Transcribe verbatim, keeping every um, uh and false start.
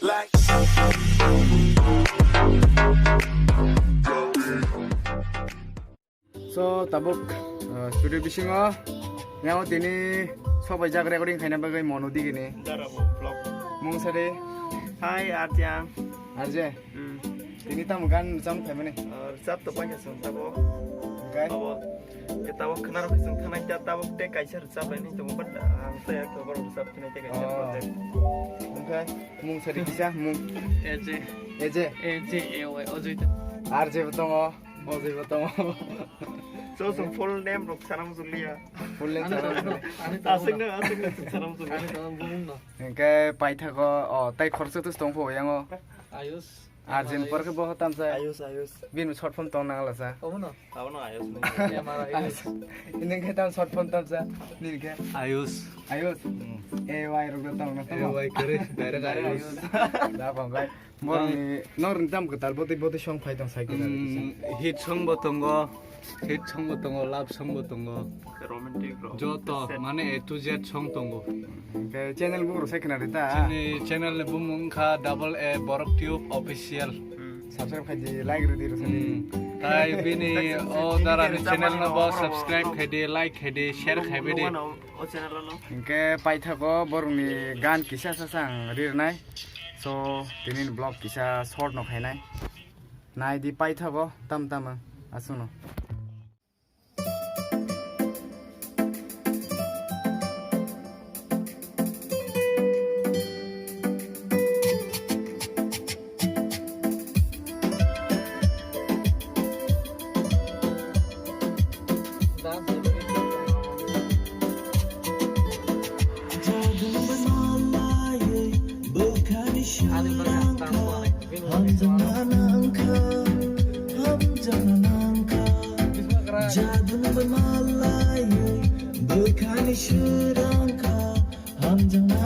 So, tabuk, uh, studio bisingo yang tini sobai jak recording khaina bagwi mono digini. Mung sari. Hi, Arjang. Arje. Hmm. Tini tamo gan cham khaimani? Uh, rchap to paikha sung tabo. Okay. Abo. Ke tabo khna rok sung khna kya tabo te kaisa rchap ani to but ang to yak to bor rchap khna te kaisa project. Okay. Mung sari kisa mung. Eje. Eje. Eje, e, oi, ojoi to. Arje bo tongo. Ojoi bo tongo. So, so full name rok sanam suliya. Full name sanam suliya. Asik na, asik na sanam suliya. Hingke paithago, o, tai khoroksa tus tongpho yango. Ayus. Arjin porke bo tamsa. Ayus, Ayus. Bin short form tong nang lasa. Omo no. Abo no Ayus ni. Ayus. Ini ke tam short form tamsa. Nini ke? Ayus. Ayus. Hmm. A Y rok tong na tamo. A Y kere, direct Ayus. Da bangkai. Mor ni nor ni tam ketal boti boti song phai tong sai ketal. Hmm, hit song bo tongo. Hit song bo tongo, love song bo tongo. Romantic rok. Joto, mane A to Z song tongo. Hingke channel bumung rok sai khna rita. Chini channel ni bumung wngkha Double A Borok Tube Official. Hmm. Subscribe khai di, like ridi rok sai di. Hmm. Tai bini o dara ni channel no bo subscribe khai di, like khai di, share khai di. O channel no. Hingke paithago borok ni gan kisa sa sang rirnai. So, tini ni vlog kisa short no khainai. Nai di paithago tam tam aswk no. Jadun bai malai, bwkhani sirangkha, hamjakma